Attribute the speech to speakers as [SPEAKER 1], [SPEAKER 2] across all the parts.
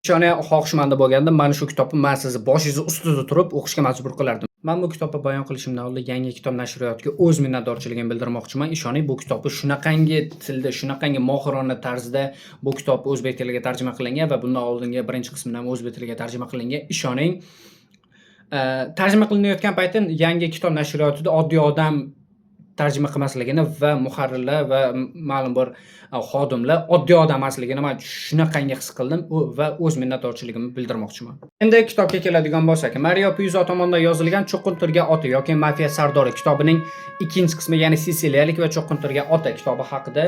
[SPEAKER 1] Ishoning, xohishmanda bo'lganda mana shu kitobni man sizni boshingizni ustida turib o'qishga majbur qilardim. Man bu kitobni bayon qilishimdan oldin Yangi kitob nashriyotiga o'z minnatdorchiligimni bildirmoqchiman. Ishoning, bu kitobni shunaqangi tilda, shunaqangi mohirona tarzda bu kitob o'zbek tiliga tarjima qilingan va bundan oldingi birinchi qismidan ham o'zbek tiliga tarjima qilingan. Ishoning, tarjima qilinayotgan payti Yangi kitob nashriyotida oddiy odam tarjima qilmasligini va muharrirlar va ma'lum bir xodimlar oddiy odam emasligini man shunaqangi his qildim u va o'z minnatdorchiligimni bildirmoqchiman. Endi kitobga keladigan bo'lsak, Mario Puzo tomonidan yozilgan Cho'qintirgan ota yoki Mafiya sardori kitobining ikkinchi qismi, ya'ni Sitsiliyalik va Cho'qintirgan ota kitobi haqida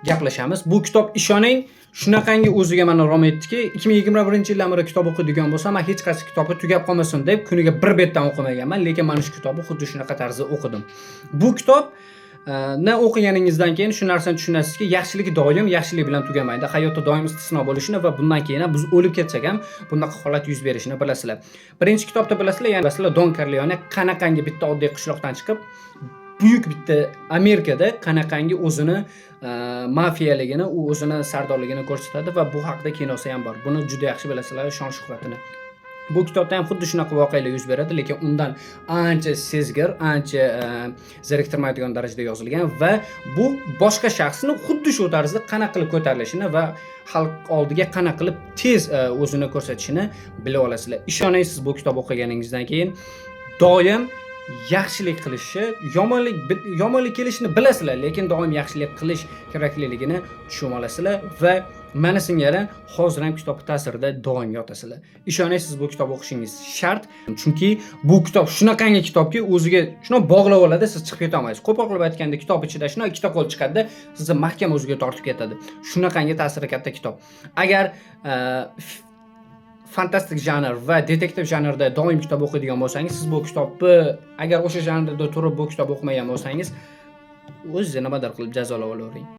[SPEAKER 1] gaplashamiz. Bu kitob, ishoning, shunaqangi o'ziga mani rom etdiki, 2021-yildan beri kitob o'qiydigan bo'lsam, man hech qaysi kitobni tugab qolmasin deb kuniga bir betdan o'qimaganman, lekin mana shu kitobni xuddi shunaqa tarzda o'qidim. Bu kitob ni o'qiganingizdan keyin shu narsani tushunasizki, yaxshilik doim yaxshilik bilan tugamaydi. Hayotda doim istisno bo'lishini va bundan keyin ham biz o'lib ketsak ham bunaqa holat yuz berishini bilasizlar. Birinchi kitobda bilasizlar, ya'ni bilasizlar, Don Corleone qanaqangi bitta oddiy qishloqdan chiqib, buyuk bitta Amerikada qanaqangi o'zini mafiyaligini, u o'zini sardorligini ko'rsatadi va bu haqida kinosi ham bor. Buni juda yaxshi bilasizlar, shon shuhratini. Bu kitobda ham xuddi shunaqa voqealar yuz beradi, lekin undan ancha sezgir, ancha zeriktirmaydigan darajada yozilgan va bu boshqa shaxsni xuddi shu tarzda qanaqa qilib ko'tarilishini va xalq oldiga qanaqa qilib tez o'zini ko'rsatishini bila olasizlar. Ishoning, siz bu kitob o'qiganingizdan keyin doim yaxshilik qilishni, yomonlik kelishini bilasizlar, lekin doim yaxshilik qilish kerakliligini tushunib olasizlar va mana singari hozir ham kitob ta'sirida doim yotasizlar. Ishoning, siz bu kitob o'qishingiz shart, chunki bu kitob shunaqangi kitobki, o'ziga shundoq bog'lab oladi, siz chiqib keta olmaysiz. Qo'pol qilib aytganda, kitob ichida shundoq ikkita qo'l chiqadida, sizni mahkam o'ziga tortib ketadi. Shunaqangi ta'siri katta kitob. Agar fantastik janr va detektiv janrda doim kitob o'qiydigan bo'lsangiz, siz bu kitobni, agar o'sha janrda turib bu kitob o'qimagan bo'lsangiz, o'zingizni nimadir qilib jazolab olavering.